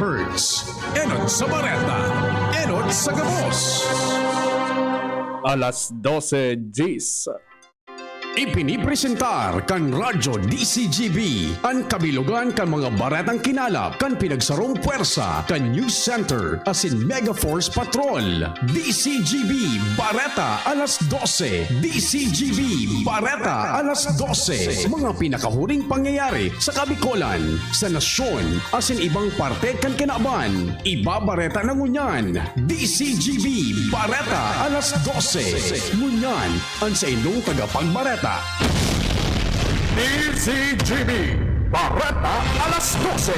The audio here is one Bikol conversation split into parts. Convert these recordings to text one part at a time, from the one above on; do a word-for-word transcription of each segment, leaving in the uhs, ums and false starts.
Hertz. Enot sa bareta, enot sa gabos. Alas dose diyes. Ipinipresentar kan Radyo D C G B an kabilogan kan mga baretang kinalap kan pinagsarong pwersa kan News Center asin Mega Force Patrol. D C G B Bareta alas dose. D C G B Bareta alas dose. Mga pinakahuring pangyayari sa Kabikolan, sa nasyon, asin ibang parte kan kinaban. Ibabareta na ngunyan. D C G B Bareta alas dose. Ngunyan, an saindong tagapagbareta. D C G B Bareta alas dose.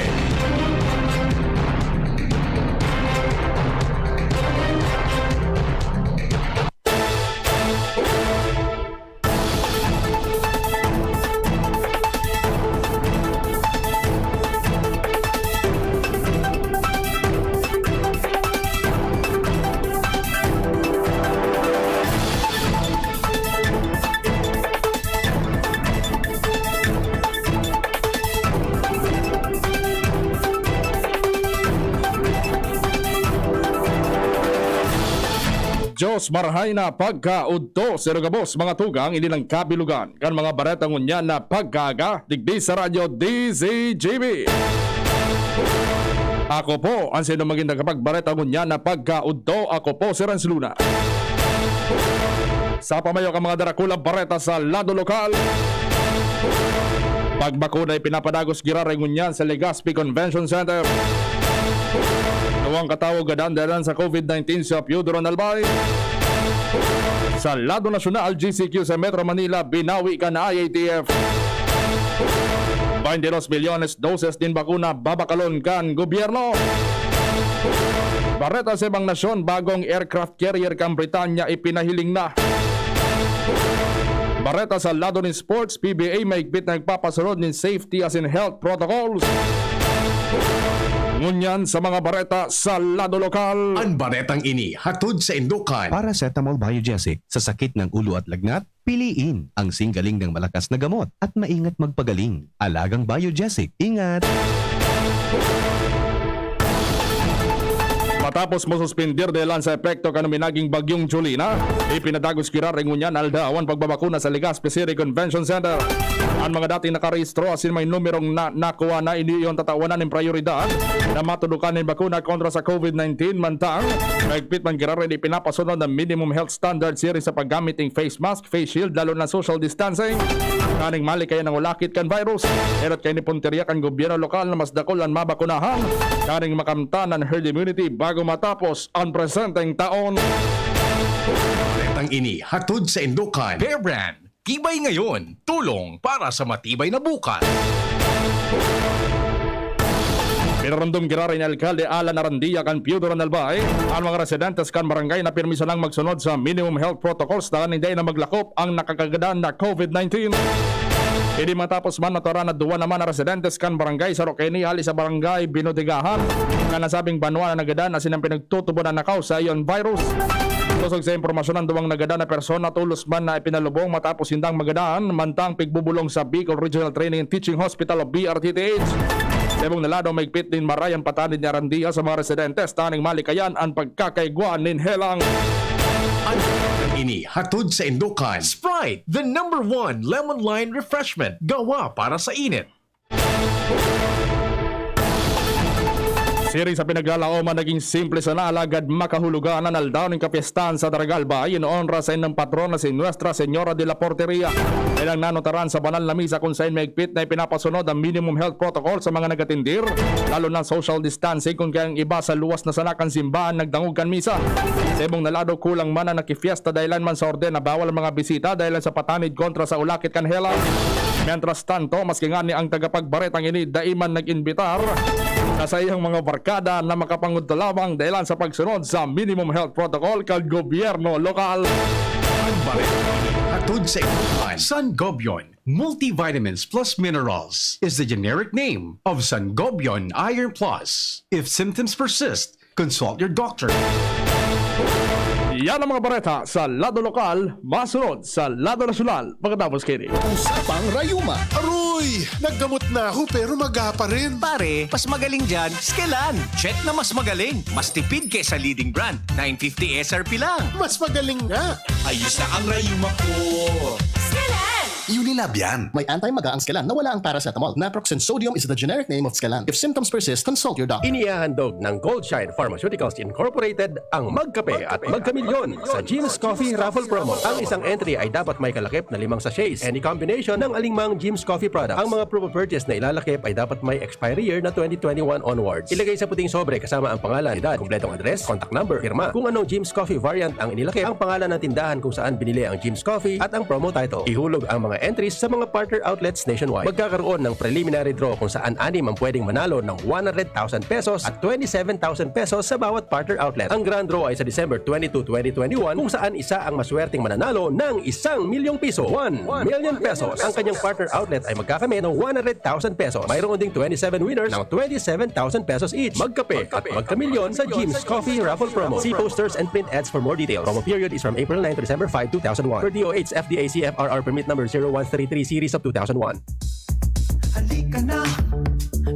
Dios marahay na pagkaudto, saro gabos, mga tugang, ini an kabilogan kan mga bareta ngunyan na pagkaaga, digdi sa Radyo D Z G B. Ako po an saindong magin tagapagbareta ngunyan na pagkaudto. Ako po si Renz Luna. Sa pamayo kan mga darakula bareta sa lado lokal, pagbakuna ipinapadagos giraray ngunyan sa Legazpi Convention Center. Duwang katawo gadan dalan sa COVID nineteen sa Piodoro Albay. Sa lado nasyonal, G C Q sa Metro Manila, binawi kan I A T F. Baintidos milyones doses nin bakuna babakalon kan gobyerno. Bareta sa ibang nasyon, bagong aircraft carrier kan Britanya ipinahiling na. Bareta sa lado nin sports, P B A mahigpit na nagpapasunod nin safety asin health protocols. Ngunyan sa mga bareta sa lado lokal. An baretang ini hatod saindo kan Paracetamol Biogesic. Sa sakit ng ulo at lagnat, piliin ang singgaling ng malakas na gamot at maingat magpagaling. Alagang Biogesic. Ingat! Matapos masuspender dahelan sa epekto kan uminaging Bagyong Jolina, ipinadagos giraray ngunyan aldaw an pagbabakuna sa Legazpi City Convention Center. An mga dating nakarehistro asin may numerong na, nakuha na, ini iyo an tatawanan nin prayoridad na matudokan nin bakuna kontra sa COVID nineteen. Mantang mahigpit man giraray ipinapasunod an minimum health standards siring sa paggamit nin face mask, face shield, lalo na social distancing, tanganing malikayan an ulakit kan virus. Enot kaini puntirya kan gobyerno lokal na mas dakul an mabakunahan, tanganing makamtan an herd immunity bago matapos an presenteng taon. Baretang ini hatod saindo kan Bear Brand. Tibay ngayon, tulong para sa matibay na bukas. Pinarandom giraray ni Alkalde Alan Arandia kan Piodoro Albay an mga residentes kan barangay na pirmi sanang magsunod sa minimum health protocols tanganing dai na maglakop ang nakakagadan na COVID nineteen. Ini matapos man naturan na duwa naman na residentes kan barangay, saro kaini hali sa barangay Binudigahan, na nasabing banwa na nagadan asin an pinagtutubonan na cause sa iyon virus. Sosog sa impormasyon, an duwang nagadan na persona tolos man na ipinalubong matapos sindang magadan, mantang pigbubolong sa Bicol Regional Training and Teaching Hospital o B R T T H. Sa ibong na lado, mahigpit nin maray an patanid ni Arandia sa mga residentes tanganing malikayan an pagkakaigwa nin helang. An ini hatod saindo kan Sprite, the number one lemon lime refreshment, gawa para sa init. Siring sa pinaglalaoman, naging simple sana alagad makahulugan an aldaw nin kapyestahan sa Daraga Albay, in onra sa saindong patron na si Nuestra Señora de la Porteria. Ilang nanutaran sa banal na misa kung saen mahigpit na ipinapasunod ang minimum health protocol sa mga nagatindir, lalo na social distancing, kun kaya ang iba sa luwas na sana kan simbahan nagdangog kan misa. Sa ibong na lado, kulang man an nakifiesta dahelan man sa orden na bawal ang mga bisita dahelan sa patanid kontra sa ulakit kan helang. Mientras tanto, maski ngani ang tagapagbaretang ini dai man nag-imbitar sa saiyang mga barkada na makapangudto lamang dahelan sa pagsunod sa minimum health protocol kan gobyerno lokal. Ang baretang ini hatod sa inyo kan Sangobion Multivitamins Plus Minerals is the generic name of Sangobion Iron Plus. If symptoms persist, consult your doctor. Yan ang mga bareta sa lado lokal, masunod sa lado nasyonal pagkatapos kaini. Usapang Rayuma. Aron Uy, naggamot na ako pero maga pa rin. Pare, mas magaling dyan, Skelan. Check na mas magaling. Mas tipid kesa leading brand. nine fifty S R P lang. Mas magaling nga. Ayos na ang rayuma ko. Unilab yan. May anti-maga ang Skelan na wala ang paracetamol. Naproxen sodium is the generic name of Skelan. If symptoms persist, consult your doctor. Inihahandog ng Goldshine Pharmaceuticals Incorporated ang Magkape at Magkamilyon sa Jim's Coffee Raffle Promo. Ang isang entry ay dapat may kalakip na limang sachets. Any combination ng alingmang Jim's Coffee product. Ang mga proof of purchase na ilalakip ay dapat may expiry year na twenty twenty-one onwards. Ilagay sa puting sobre kasama ang pangalan, edad, kompletong address, contact number, pirma. Kung anong Jim's Coffee variant ang inilakip, ang pangalan ng tindahan kung saan binili ang Jim's Coffee at ang promo title. Ihulog ang mga entries sa mga partner outlets nationwide. Magkakaroon ng preliminary draw kung saan anim ang pwedeng manalo ng one hundred thousand pesos at twenty-seven thousand pesos sa bawat partner outlet. Ang grand draw ay sa December twenty-two, twenty twenty-one, kung saan isa ang maswerteng mananalo ng isang milyong piso, one million pesos. Ang kanyang partner outlet ay magkakamit ng one hundred thousand pesos. Mayroon ding twenty-seven winners ng twenty-seven thousand pesos each. Magkape at magkamilyon sa Jim's Coffee Raffle Promo. See posters and print ads for more details. Promo period is from April nine to December five, two thousand one. Per D O H F D A C F R R permit number zero one three three series of two thousand one. Halika na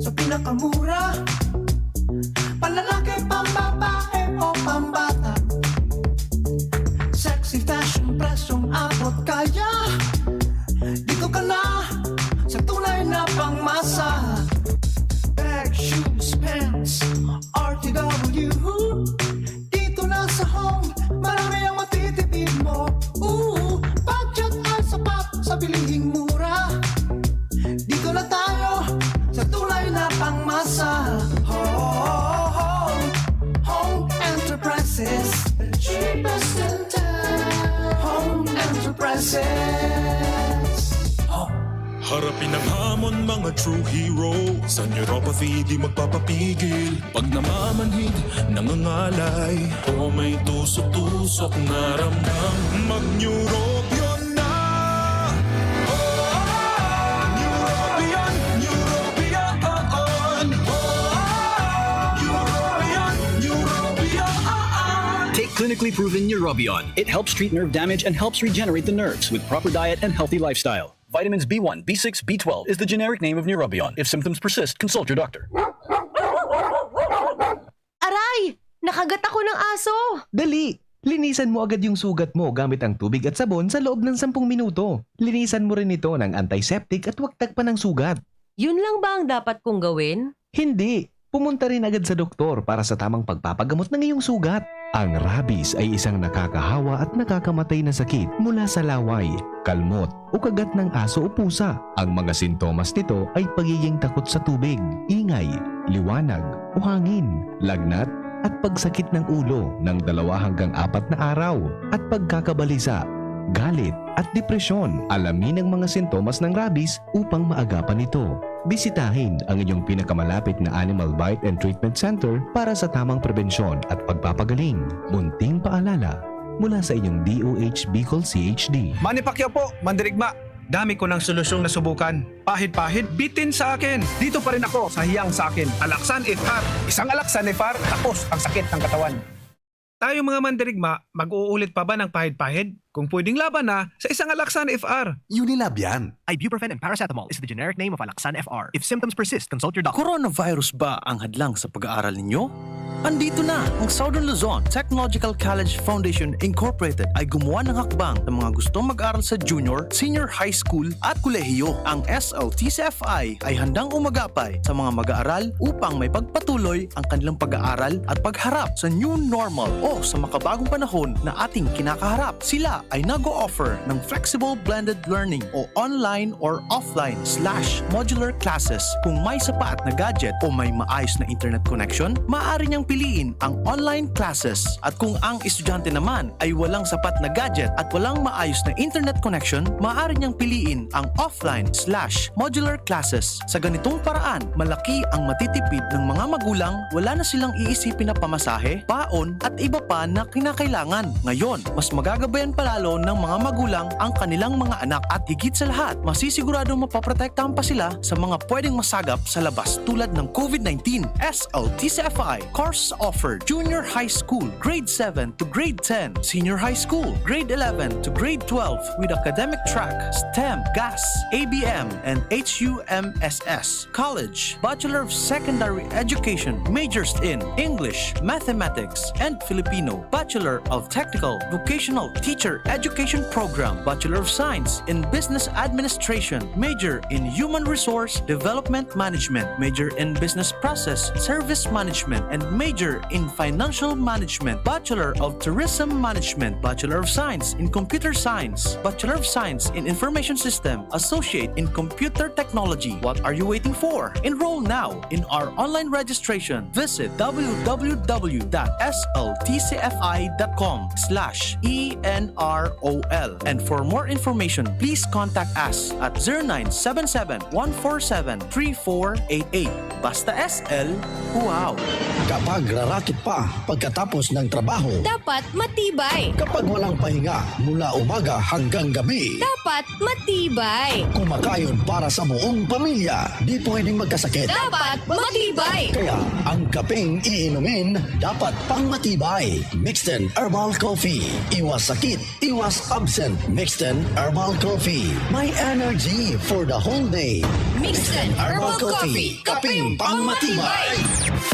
sa pinakamura, panlalaki, pambabae o pambata. Sexy fashion, presyong abot kaya. Dito ka na sa tunay na pangmasa. Bag, shoes, pants, R T W. Dito na sa Home, marami ang matitipid mo. Ooh, budget ay sapat sa bilihing mura. Dito na tayo sa tunay na pangmasa. Home, Home Enterprises, the cheapest in town. Home Enterprises. Home. Harapin ang hamon, mga true hero. Sa neuropathy, di magpapapigil. Pag namamanhid, nangangalay, o may tusok-tusok na ramdam, mag-Neurobion na! Oh, Neurobion, Neurobion, oh, oh. Neurobion, Neurobion, oh, oh. Take clinically proven Neurobion. It helps treat nerve damage and helps regenerate the nerves with proper diet and healthy lifestyle. Vitamins B one, B six, B twelve is the generic name of Neurobion. If symptoms persist, consult your doctor. Aray! Nakagat ako ng aso! Dali! Linisan mo agad yung sugat mo gamit ang tubig at sabon sa loob ng sampung minuto. Linisan mo rin ito ng antiseptic at huwag tagpan ang sugat. Yun lang ba ang dapat kong gawin? Hindi! Pumunta rin agad sa doktor para sa tamang pagpapagamot ng iyong sugat. Ang rabies ay isang nakakahawa at nakakamatay na sakit mula sa laway, kalmot, o kagat ng aso o pusa. Ang mga sintomas nito ay pagiging takot sa tubig, ingay, liwanag, o hangin, lagnat, at pagsakit ng ulo ng dalawa hanggang apat na araw, at pagkakabalisa, galit, at depresyon. Alamin ang mga sintomas ng rabies upang maagapan ito. Bisitahin ang inyong pinakamalapit na Animal Bite and Treatment Center para sa tamang prebensyon at pagpapagaling. Munting paalala mula sa inyong D O H Bicol C H D. Manny Pacquiao po, mandirigma. Dami ko ng solusyong nasubukan. Pahid-pahid, bitin sa akin. Dito pa rin ako sa hiyang sa akin. Alaxan F R. Isang Alaxan F R, tapos ang sakit ng katawan. Tayong mga mandirigma, mag-uulit pa ba ng pahid-pahid? Kung pwedeng laban na, sa isang Alaxan F R. Unilab yan. Ibuprofen and paracetamol is the generic name of Alaxan F R. If symptoms persist, consult your doctor. Coronavirus ba ang hadlang sa pag-aaral ninyo? Andito na ang Southern Luzon Technological College Foundation Incorporated ay gumawa ng hakbang sa mga gustong mag-aral sa junior, senior high school at kolehiyo. Ang S L T C F I ay handang umagapay sa mga mag-aaral upang may pagpatuloy ang kanilang pag-aaral at pagharap sa new normal o sa makabagong panahon na ating kinakaharap. Sila ay nag-o-offer ng flexible blended learning o online or offline slash modular classes. Kung may sapat na gadget o may maayos na internet connection, maaari niyang piliin ang online classes. At kung ang estudyante naman ay walang sapat na gadget at walang maayos na internet connection, maaari niyang piliin ang offline slash modular classes. Sa ganitong paraan, malaki ang matitipid ng mga magulang, wala na silang iisipin na pamasahe, baon, at iba pa na kinakailangan. Ngayon, mas magagabayan pa lalo ng mga magulang ang kanilang mga anak at higit sa lahat, masisiguradong mapoprotektahan pa sila sa mga pwedeng masagap sa labas tulad ng COVID nineteen. S L T C F I, Course offered: junior high school, grade seven to grade ten, senior high school, grade eleven to grade twelve, with academic track, STEM, GAS, A B M, and H U M S S. College: Bachelor of Secondary Education, majors in English, Mathematics, and Filipino, Bachelor of Technical Vocational Teacher Education Program, Bachelor of Science in Business Administration, major in Human Resource Development Management, major in Business Process Service Management, and major in Financial Management, Bachelor of Tourism Management, Bachelor of Science in Computer Science, Bachelor of Science in Information System, Associate in Computer Technology. What are you waiting for? Enroll now in our online registration. Visit w w w dot s l t c f i dot com slash e n r o l. And for more information, please contact us at zero nine seven seven, one four seven, three four eight eight. Basta S L, wow! Kapag rarakit pa pagkatapos ng trabaho, Dapat matibay. Kapag walang pahinga mula umaga hanggang gabi, Dapat matibay. Kumakayod para sa buong pamilya, di pwedeng magkasakit. Dapat matibay. Kaya ang kapeng iinumin dapat pang matibay. Mixten Herbal Coffee. Iwas sakit, iwas absent. Mixten Herbal Coffee. May energy for the whole day. Mixten Herbal Coffee. Kapeng pang matibay.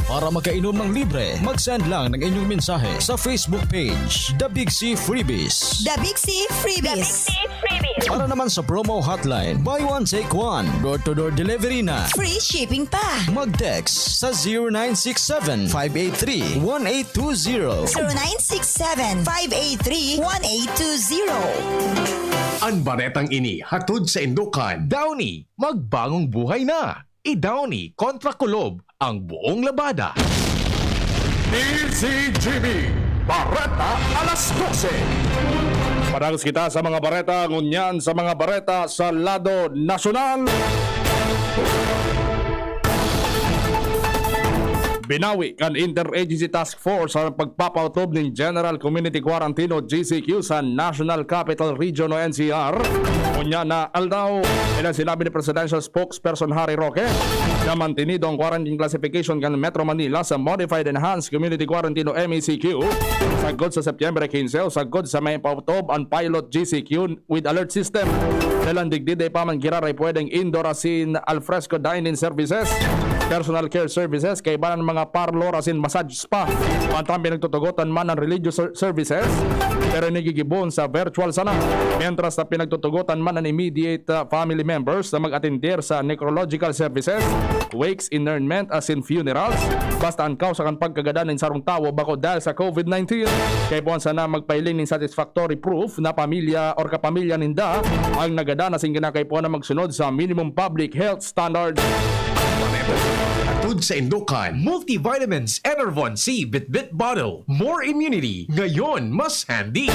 Para makainom ng libre, mag-send lang ng inyong mensahe sa Facebook page, The Big C Freebies. The Big C Freebies. Para naman sa promo hotline, buy one, take one, door-to-door delivery na. Free shipping pa. Mag-text sa zero nine six seven, five eight three, one eight two zero. Zero nine six seven, five eight three, one eight two zero. An baretang ini hatod sa indukan. Downy, magbangong buhay na. I-Downy kontra kulob ang buong labada. D Z G B, Bareta alas dose. Padagos kita sa mga bareta, ngunyan sa mga bareta sa lado nasyonal. Binawi kan Interagency Task Force ang pagpapaotob nin General Community Quarantine o G C Q sa National Capital Region o N C R. Ngunyan na aldaw, ilang sinabi ni Presidential Spokesperson Harry Roque na mantinido ang quarantine classification kan Metro Manila sa Modified Enhanced Community Quarantine o M E C Q sagkod sa Setyembre quince o sagkod sa may pautob ang pilot G C Q with alert system. Dalan digdi, dai pa man giraray pwedeng indoor asin alfresco dining services, personal care services, kaibanan mga parlor asin massage spa. Pantang pinagtutugotan man ang religious ser-, services, pero ini gigibohon sa virtual sana. Mientras na pinagtutugotan man ang immediate, ah, family members na mag-atender sa necrological services, wakes, interment asin funerals, basta ang kausa kan pagkagadan nin sarong tawo bako dahil sa covid nineteen. Kaipuhan sana magpahiling nin satisfactory proof na pamilya or kapamilya ninda ang nagadan asin kinakaipuhan na magsunod sa minimum public health standards. Atod sa indukan, multivitamins, Enervon C, Bitbit Bottle. More immunity, ngayon mas handy.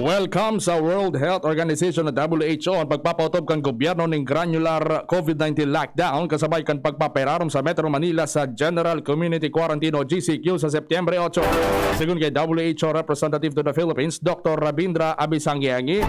Welcome sa World Health Organization na W H O ang pagpapautob kan gobyerno ning granular covid nineteen lockdown kasabay kan pagpapairarom sa Metro Manila sa General Community Quarantine o G C Q sa Setyembre otso. Segun kay W H O Representative to the Philippines, Doctor Rabindra Abisangiangi,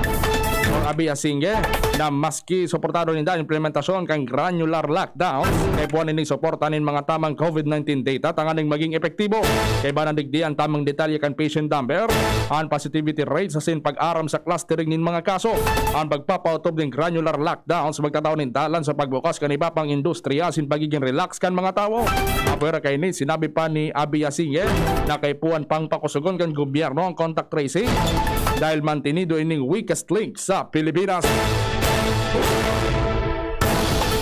o Abi Asinge, na maski suportado ninda an implementasyon kan granular lockdowns, kaipuhan nining suporta nin mga tamang covid nineteen data tanganing maging epektibo. Kaibanan digdi, an tamang detalye kan patient number, an positivity rates asin pag-aram sa clustering nin mga kaso. An pagpapaotob nin granular lockdowns magtatao nin dalan sa pagbukas kan iba pang industriya asin pagigin relax kan mga tawo. Apwera kaini, sinabi pa ni Abi Asinge na kaipuhan pang pakusogon kan gobyerno ang contact tracing dahil mantinido ining weakest link sa Pilipinas.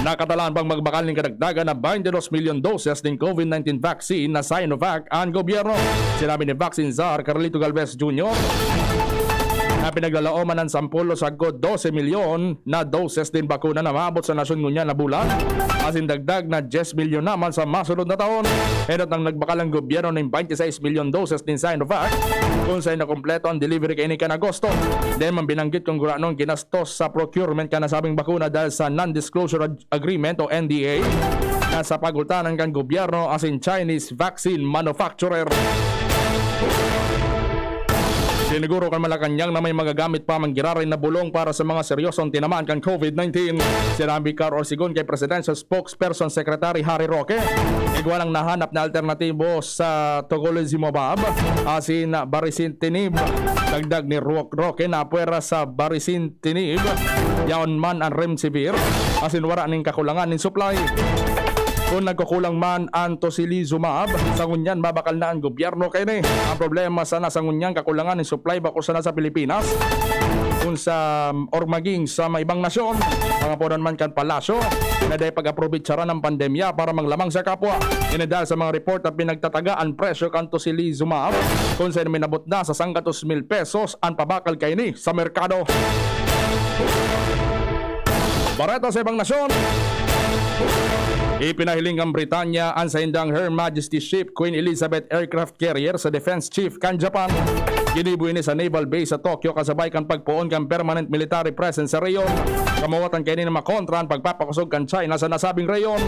Nakatalaan pang magbakal nin kadagdagan na twenty-two milyon doses nin covid nineteen vaccine na Sinovac an gobyerno. Sinabi ni Vaccine Czar Carlito Galvez Junior na pinaglalaoman an sampolo sagkod dose milyon na doses nin bakuna na maabot sa nasyon ngunyan na bulan, asin dagdag na dyes milyon naman sa masunod na taon. Enot nang nagbakal ang gobyerno nin twenty-six milyon doses nin Sinovac, kun saen nakumpleto ang delivery kaini kan Agosto. Dai man binanggit kun gurano an ginastos sa procurement kan nasabing bakuna dahil sa non-disclosure ag-, agreement o N D A na sa pagultanan kan gobyerno asin Chinese vaccine manufacturer. Siniguro kan Malacañang na may magagamit pa man giraray na bulong para sa mga seryosong tinamaan kan COVID nineteen. Sinabi kan Orsigon kay Presidential Spokesperson Secretary Harry Roque, igwa nang nahanap na alternatibo sa tocilizumab asin baricitinib. Dagdag ni Ro-, Roque na pwera sa baricitinib, yaon man an remdesivir, asin wara nin kakulangan nin supply. Kun nagkukulang man an tocilizumab, sa ngunyan mabakal na an gobyerno kaini. Ang problema sana sa ngunyan kakulangan nin supply bako sana sa Pilipinas, kun sa, or maging sa maibang nasyon. Mga podan man kan palasyo na dai pag-aprobitsaran ang pandemya para manglamang sa kapwa. Ini dahil sa mga report na pinagtataga an presyo kan tocilizumab, kun sa minabot na sa sanggatos mil pesos an pabakal kaini sa merkado. Bareta sa ibang nasyon. Ipinahiling kan Britanya an saindang Her Majesty Ship Queen Elizabeth Aircraft Carrier sa Defense Chief kan Japan. Ginibo ini sa Naval Base sa Tokyo kasabay kan pagpoon kan permanent military presence sa rehiyon. Kamawatan kaini na makontra an pagpapakosog kan China sa nasabing rehiyon.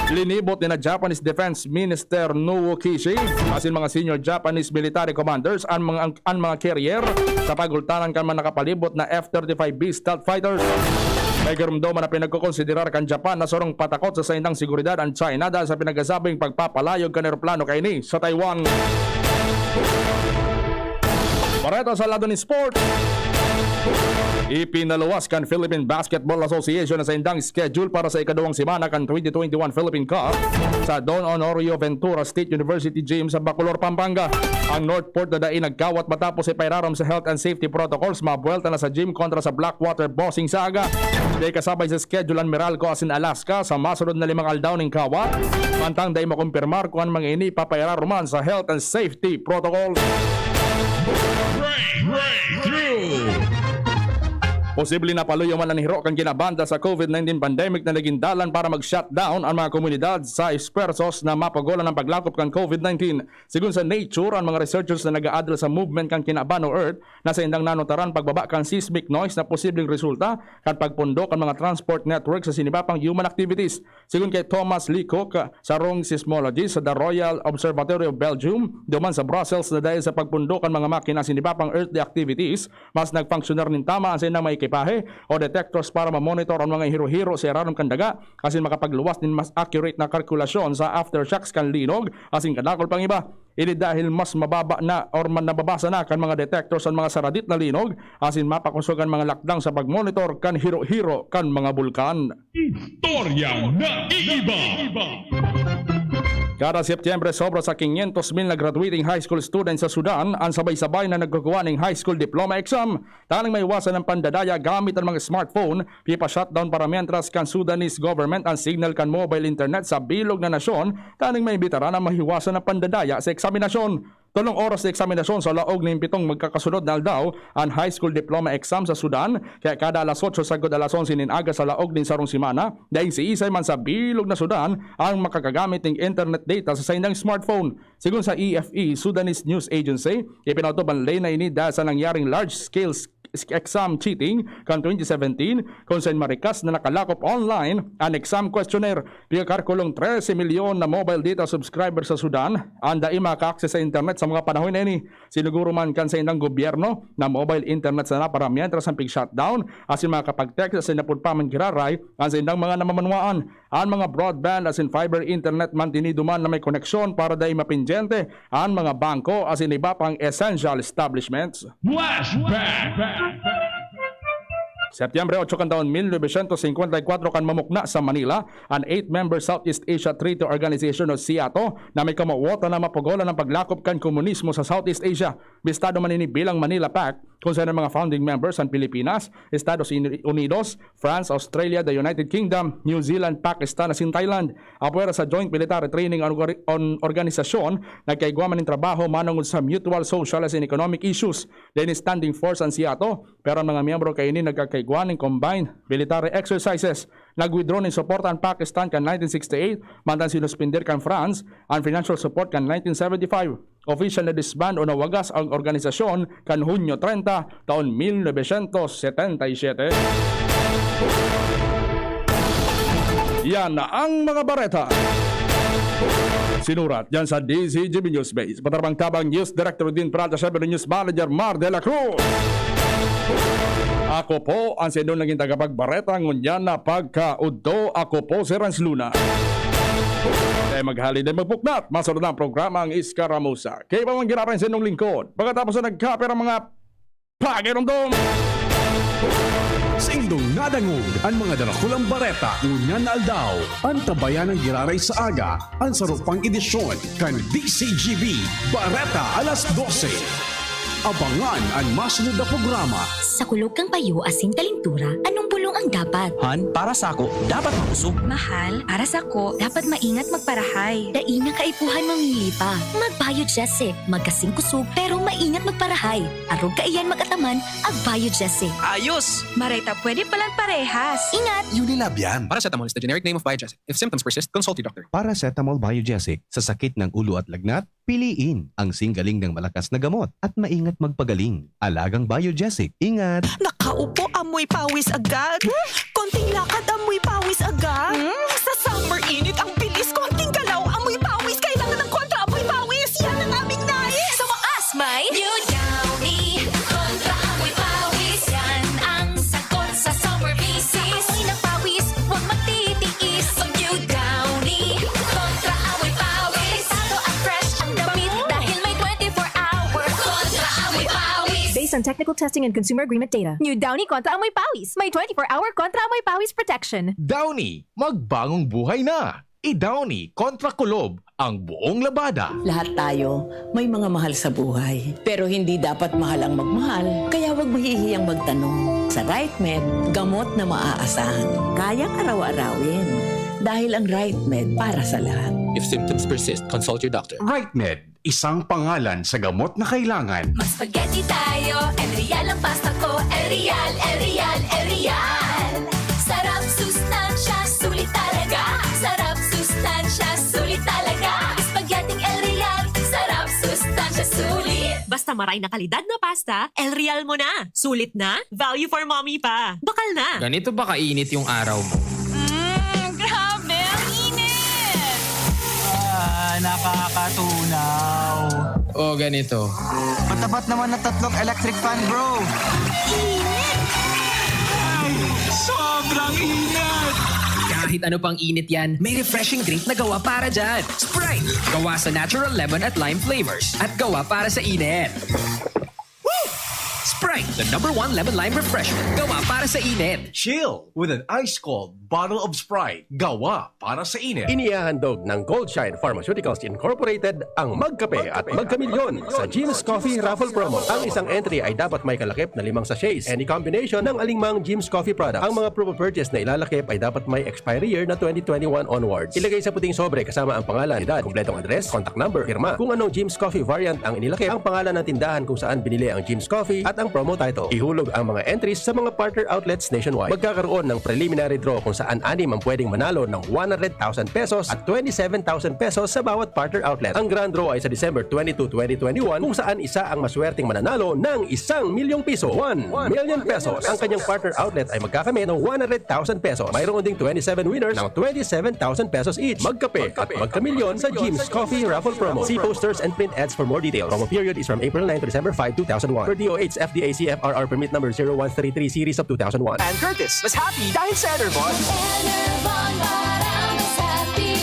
Linibot ni na Japanese Defense Minister Nobuo Kishi asin mga senior Japanese military commanders an mga, an mga carrier sa pagultanan kan mga nakapalibot na F thirty-five B stealth fighters. May giromdoman na pinagkokonsiderar kan Japan na sarong patakot sa saindang seguridad an China dahil sa pinagsasabing pagpapalayog kan eroplano kaini sa Taiwan. Bareta sa lado ni sports. Ipinaluwas kan Philippine Basketball Association na saindang schedule para sa ikaduwang semana kan twenty twenty-one Philippine Cup sa Don Honorio Ventura State University Gym sa Bacolor, Pampanga. Ang North Port na dai nagkawat matapos ipairarom sa health and safety protocols, mabuwelta na sa gym kontra sa Blackwater Bossing sa aga. Dai kasabay sa schedule an Meralco asin Alaska sa masunod na limang aldaw nin kawat, mantang dai makumpirmar kun an mga ini ipapairaroman sa health and safety protocols. Breakthrough! Posible na paluyo man an hiro kan kinabanda sa COVID nineteen pandemic na naging dalan para mag-shutdown an mga komunidad sa esfuerzos na mapagolan ang paglakop kan COVID nineteen. Sigon sa Nature, an mga researchers na nag-aadal sa movement kan kinaban o Earth na saindang nanutaran pagbaba kan seismic noise na posibleng resulta kan pagpundok kan mga transport network sa sinibapang human activities. Sigon kay Thomas Leacock, sarong seismologist sa The Royal Observatory of Belgium, duman sa Brussels, na dahil sa pagpundok kan mga makina sa sinibapang earthly activities, mas nagfunksyonar nin tama an saindang mga ekipahe o detectors para mamonitor an mga hiro-hiro sa irarom kan daga asin makapagluwas nin mas accurate na kalkulasyon sa aftershocks kan linog asin kadakul pang iba. Ini dahil mas mababa na or man nababasa na kan mga detectors an mga saradit na linog asin mapakosog an mga lakdang sa pagmonitor kan hiro-hiro kan mga bulkan. Istoryang naiiba. Kada Setyembre, sobra sa quinientos mil na graduating high school students sa Sudan an sabay-sabay na nagkukuha ning high school diploma exam. Tanang maiwasan ang pandadaya gamit ang mga smartphone, pipa-shutdown para mientras kan Sudanese government ang signal kan mobile internet sa bilog na nasyon, tanang maibitaran ang mahiwasan ang pandadaya sa eksaminasyon. Tolong oras na eksaminasyon sa laog nin pitong magkakasunod na aldaw an high school diploma exam sa Sudan, kaya kada alas otso sagkod alas onse nin aga sa laog nin sarong semana, daing siisay man sa bilog na Sudan ang makakagamit nin internet data sa saindang smartphone. Sigon sa E F E, Sudanese News Agency, ipinautob an ley na ini dahil sa nangyaring large-scale s-, exam cheating kan twenty seventeen, kung saan marikas na nakalakop online an exam questionnaire. Pigkakalkulong trese milyon na mobile data subscribers sa Sudan an dai maka-access sa internet sa mga panahon na ini. Siniguro man kan saindang gobyerno na mobile internet sana para mientras an pig-shutdown asin makakapag-text asin napod pa man giraray an saindang mga namamanwaan. An mga broadband asin fiber internet mantinido man na may koneksyon para dai mapindyente an mga bangko asin iba pang essential establishments. Flashback! Setyembre otso kan taon mil novecientos singkwenta y kwatro kan mamukna sa Manila an eight-member Southeast Asia Treaty Organization o SEATO na may kamawotan na mapugolan ang paglakop kan komunismo sa Southeast Asia. Bistado man ini bilang Manila Pact, kung saan ang mga founding members an Pilipinas, Estados Uni-, Unidos, France, Australia, the United Kingdom, New Zealand, Pakistan, asin Thailand. Apwera sa joint military training an orga-, an organisasyon, nagkaigwa man nin trabaho manongod sa mutual social asin economic issues. Dai nin standing force an SEATO, pero an mga miyembro kaini nagkakaigwa nin combined military exercises. Nag-withdraw nin suporta an Pakistan kan nineteen sixty-eight, mantang sinuspender kan France an financial support kan nineteen seventy-five. Opisyal na disband o nawagas ang organisasyon kan Hunyo trenta, taon mil novecientos setenta y siete. Yan ang mga bareta. Sinurat diyan sa D Z G B News Base. Patarabang tabang News Director Din Prada, Siyempre News Manager Mar de la Cruz. Ako po ang sa inyong naging tagapagbareta ngunyan na pagkaudto. Ako po si Rans Luna. Kaya maghali din magpuknat, masunod na ang programa ang Iskaramusa. Kaya pa man giraray sa inyong lingkod. Pagkatapos na nagkapira mga pagirumdom. Sa indong nadangog an mga darakulang bareta ngunyan na aldaw, an tabayan ng giraray sa aga, an sarupang edisyon kan D C G B Bareta alas dose. Abangan an masunod na programa. Sa kulog kan payo asin kalintura, anong bulong ang dapat? Han, para sako, dapat makusog. Mahal, para sako, dapat maingat magparahay. Dai na kaipuhan mamili pa. Mag-Biogesic. Magkasing kusog, pero maingat magparahay. Arog kaiyan mag-ataman, ag-Biogesic. Ayos! Maray ta pwede palan parehas. Ingat! Unilab yan. Paracetamol is the generic name of Biogesic. If symptoms persist, consult your doctor. Paracetamol Biogesic, sa sakit ng ulo at lagnat, piliin ang singgaling ng malakas na gamot at maingat magpagaling. Alagang Biogesic, ingat! Nakaupo, amoy pawis agad. Konting lakad, amoy pawis agad. Hmm? Sa summer init, ang bilis. Konting galaw, amoy pawis. Kailangan ng kontra amoy pawis. Yan ang aming nais. Sa wakas, may New Downy. Kontra amoy pawis. Yan ang sagot sa summer visis. Amoy ng pawis, huwag magtitiis. Pag New Downy. Kontra amoy pawis. Delikado at fresh ang damit dahil may twenty-four hour kontra amoy pawis. Based on technical testing and consumer agreement data, New Downy Kontra Amoy Pawis. May twenty-four hour Kontra Amoy Pawis protection. Downy, magbagong buhay na! I-Downy kontra kulob ang buong labada. Lahat tayo may mga mahal sa buhay, pero hindi dapat mahal ang magmahal, kaya huwag mahihiyang magtanong. Sa RightMed, gamot na maaasahan, kayang araw-arawin. Dahil ang RightMed para sa lahat. If symptoms persist, consult your doctor. RightMed, isang pangalan sa gamot na kailangan. Mag-spaghetti tayo, El Real ang pasta ko. El Real, El Real, El Real. Sarap, sustansya, sulit talaga. Sarap, sustansya, sulit talaga. Spaghetti El Real, sarap, sustansya, sulit. Basta maray na kalidad na pasta, El Real mo na. Sulit na, value for mommy pa. Bakal na! Ganito ba kainit yung araw mo? Mm, grabe, ang init! Ah, nakakatunaw. O ganito. Matapat naman na tatlong electric fan, bro! Ay, sobrang init! Kahit ano pang init yan, may refreshing drink na gawa para dyan. Sprite! Gawa sa natural lemon at lime flavors. At gawa para sa init. Sprite, the number one lemon lime refreshment. Gawa para sa init. Chill with an ice cold bottle of Sprite. Gawa para sa init. Inihahandog ng Goldshine Pharmaceuticals Incorporated ang Magkape at Magkamilyon sa Jim's Coffee Raffle Promo. Ang isang entry ay dapat may kalakip na limang sachets. Any combination ng alingmang Jim's Coffee product. Ang mga proof of purchase na ilalakip ay dapat may expiry year na twenty twenty-one onwards. Ilagay sa puting sobre kasama ang pangalan, edad, kompletong address, contact number, pirma. Kung anong Jim's Coffee variant ang inilakip, ang pangalan ng tindahan kung saan binili ang Jim's Coffee at ang promo title. Ihulog ang mga entries sa mga partner outlets nationwide. Magkakaroon ng preliminary draw kung saan anim ang pwedeng manalo ng one hundred thousand pesos at twenty-seven thousand pesos sa bawat partner outlet. Ang grand draw ay sa December twenty-two, twenty twenty-one, kung saan isa ang maswerteng mananalo ng isang milyong piso, one million pesos. Ang kanyang partner outlet ay magkakamit ng one hundred thousand pesos. Mayroon ding twenty-seven winners ng twenty-seven thousand pesos each. Magkape at magkamilyon sa Jim's Coffee Raffle Promo. See posters and print ads for more details. Promo period is from April nine to December five, two thousand one. Per D O H F D A C F R R permit number zero one three three series of two thousand one. And Curtis, mas happy dahil sa Enervon. Enervon, parang mas happy.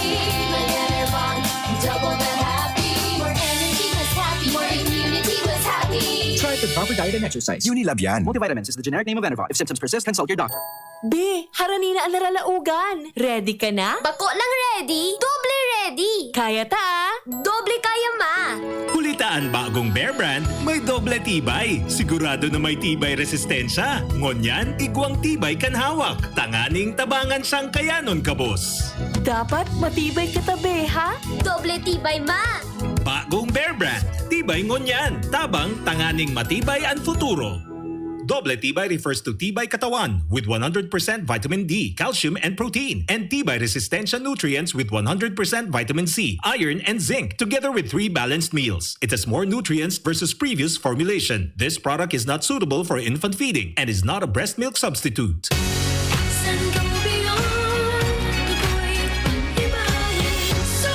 May Enervon, double the happy. More energy, mas happy. More immunity, mas happy. Try the proper diet and exercise. Unilab yan. Multivitamins is the generic name of Enervon. If symptoms persist, consult your doctor. Be, harani na an naralaugan. Ready ka na? Bako lang ready, doble ready. Kaya ta, ah. Doble kaya ma. Huli ta an bagong Bear Brand, may doble tibay. Sigurado na may tibay resistensya. Ngunyan, igwang tibay kan hawak. Tanganing tabangan siyang kayanon, kabos. Dapat matibay ka ta, be, ha? Doble tibay ma. Bagong Bear Brand, tibay ngunyan. Tabang, tanganing matibay an futuro. Doble tibay refers to tibay katawan with one hundred percent vitamin D, calcium, and protein, and tibay resistensya nutrients with one hundred percent vitamin C, iron, and zinc, together with three balanced meals. It has more nutrients versus previous formulation. This product is not suitable for infant feeding and is not a breast milk substitute. Sangobion, ako'y ibahin. Sa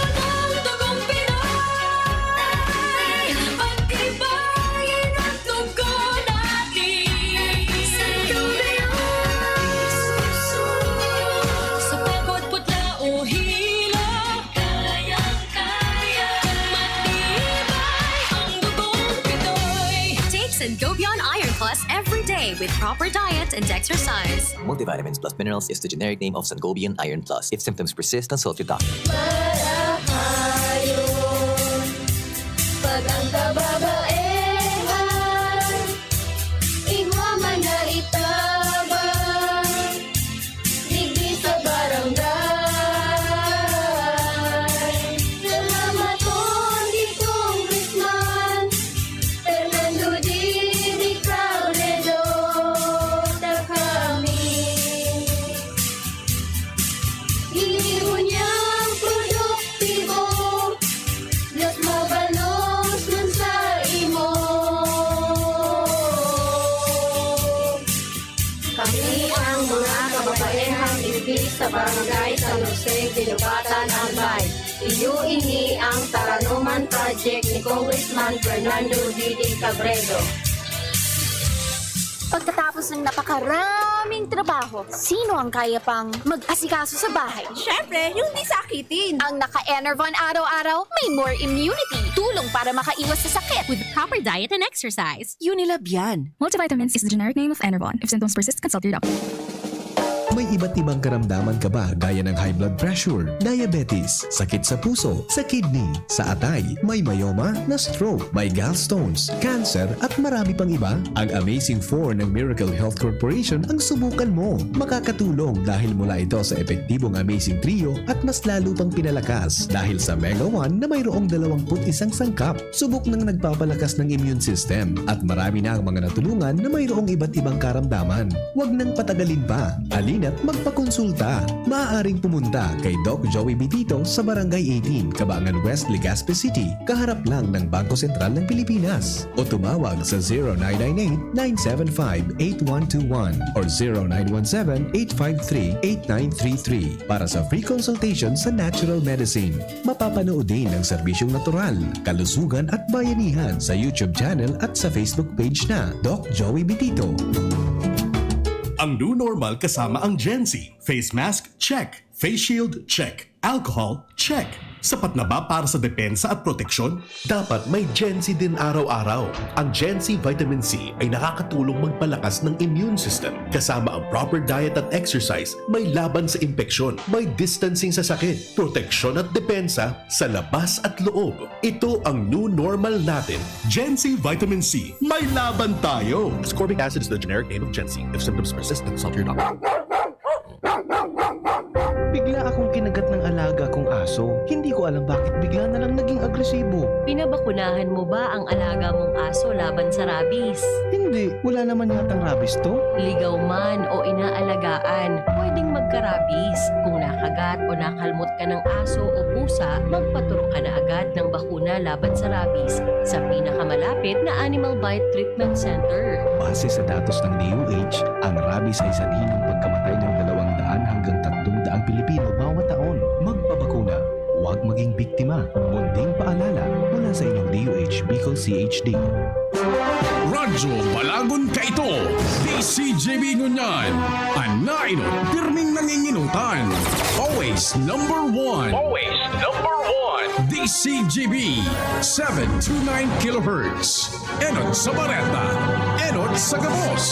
with proper diet and exercise. Multivitamins plus minerals is the generic name of Sangobion Iron Plus. If symptoms persist, consult your doctor. Pag ang kababaehan, igwa man na itabang, digdi sa barangay. Salamat po ni Congressman Fernando Didi Cabredo, ta kami. Ginibo niyang produktibo, mas mabalos man sa imo. Kami ang mga kababaehang digdi sa Barangay San Jose, Guinobatan, Albay. Iyo ini ang Taranoman Project ni Congressman Fernando Didi Cabredo. Pagkatapos ng napakaraming trabaho, sino ang kaya pang mag-asikaso sa bahay? Siyempre, yung di sakitin. Ang naka-Enervon araw-araw, may more immunity. Tulong para makaiwas sa sakit. With proper diet and exercise. Unilab yan. Multivitamins is the generic name of Enervon. If symptoms persist, consult your doctor. May iba't ibang karamdaman ka ba, gaya ng high blood pressure, diabetes, sakit sa puso, sa kidney, sa atay, may myoma, na-stroke, may gallstones, cancer, at marami pang iba? Ang Amazing four ng Miracle Health Corporation ang subukan mo. Makakatulong dahil mula ito sa epektibong Amazing Trio at mas lalo pang pinalakas dahil sa Mega one na mayroong dalawamput isang sangkap. Subok nang nagpapalakas ng immune system at marami na ang mga natulungan na mayroong iba't ibang karamdaman. Huwag nang patagalin pa. Halina't magpakonsulta. Maaaring pumunta kay Doc Joey Bitito sa Barangay eighteen, Cabangan West, Legazpi City, kaharap lang ng Bangko Sentral ng Pilipinas. O tumawag sa zero nine nine eight, nine seven five, eight one two one or zero nine one seven, eight five three, eight nine three three para sa free consultation sa natural medicine. Mapapanood din ang serbisyong natural, kalusugan at bayanihan sa YouTube channel at sa Facebook page na Doc Joey Bitito. Ang new normal kasama ang Gen Z. Face mask, check. Face shield, check. Alcohol, check. Sapat na ba para sa depensa at proteksyon? Dapat may Gen Z din araw-araw. Ang Gen Z Vitamin C ay nakakatulong magpalakas ng immune system. Kasama ang proper diet at exercise, may laban sa impeksyon, may distancing sa sakit, proteksyon at depensa sa labas at loob. Ito ang new normal natin. Gen Z Vitamin C, may laban tayo! Ascorbic acid is the generic name of Gen Z. If symptoms persist, consult your doctor. Bigla akong kinagat ng alaga kong aso. Hindi ko alam bakit bigla na lang naging agresibo. Pinabakunahan mo ba ang alaga mong aso laban sa rabies? Hindi, wala naman yatang rabies to. Ligaw man o inaalagaan, pwedeng magka-rabies. Kung nakagat o nakalmot ka ng aso o pusa, magpaturok ka na agad ng bakuna laban sa rabies sa pinakamalapit na Animal Bite Treatment Center. Base sa datos ng D O H, ang rabies ay sanhi ng pagkamatay ng dalawang daan hanggang tatlong daang Pilipino bawat taon. Magpabakuna, huwag maging biktima. Munting paalala mula sa inyong D O H Bicol C H D. Radyo Balagon Kaito, D C G B ngunyan. An nainot, pirming nanginginutan. Always number one. Always number one. D C G B, seven two nine kilohertz. Enot sa bareta, enot sa gabos.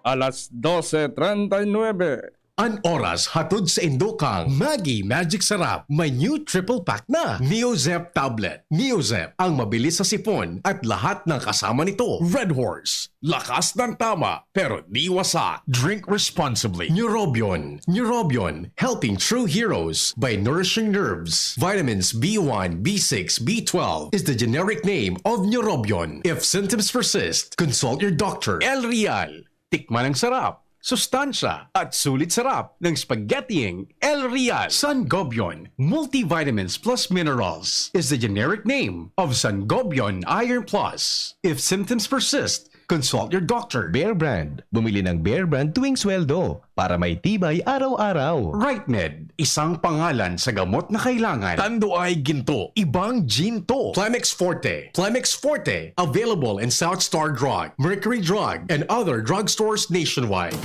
Alas dose treinta y nueve. An oras hatod sa indo kan Maggi Magic Sarap. May new triple pack na. Neozep tablet. Neozep, ang mabilis sa sipon at lahat ng kasama nito. Red Horse, lakas ng tama, pero di wasa. Drink responsibly. Neurobion. Neurobion, helping true heroes by nourishing nerves. Vitamins B one, B six, B twelve is the generic name of Neurobion. If symptoms persist, consult your doctor. El Real. Tikman ang sarap, sustansya, at sulit sarap ng spaghettiing El Real. Sangobion Multivitamins Plus Minerals is the generic name of Sangobion Iron Plus. If symptoms persist, consult your doctor. Bear Brand. Bumili ng Bear Brand tuwing sweldo para may tibay araw-araw. Right Med, isang pangalan sa gamot na kailangan. Tanduay Ginto, ibang ginto. Plemex Forte, Plemex Forte, available in South Star Drug, Mercury Drug, and other drugstores nationwide.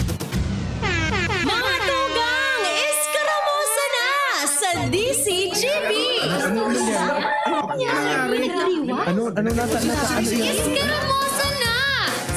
Mga tugang, Escaramoza na sa D C G B! Ano, ano nangyari? Ano, ano nasa, nasa, ano yun? Escaramoza na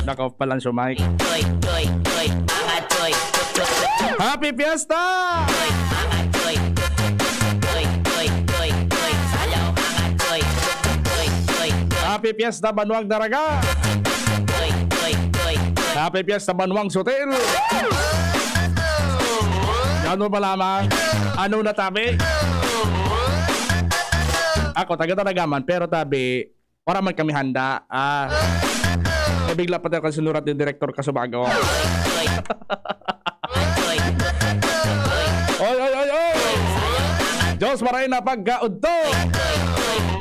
Naka-off pala ang mic. Happy Fiesta! Happy Fiesta, Banwang Daraga! Happy Fiesta, Banwang Sutil! Ano ba lamang? Ano na tabi? Ako, taga Daraga man, pero tabi, para man kami handa. Ah, nabigla pa tayo kasi sinurat ni Direktor Kasubago. Oy, oy, oy, oy! Diyos maray na pagkaudto!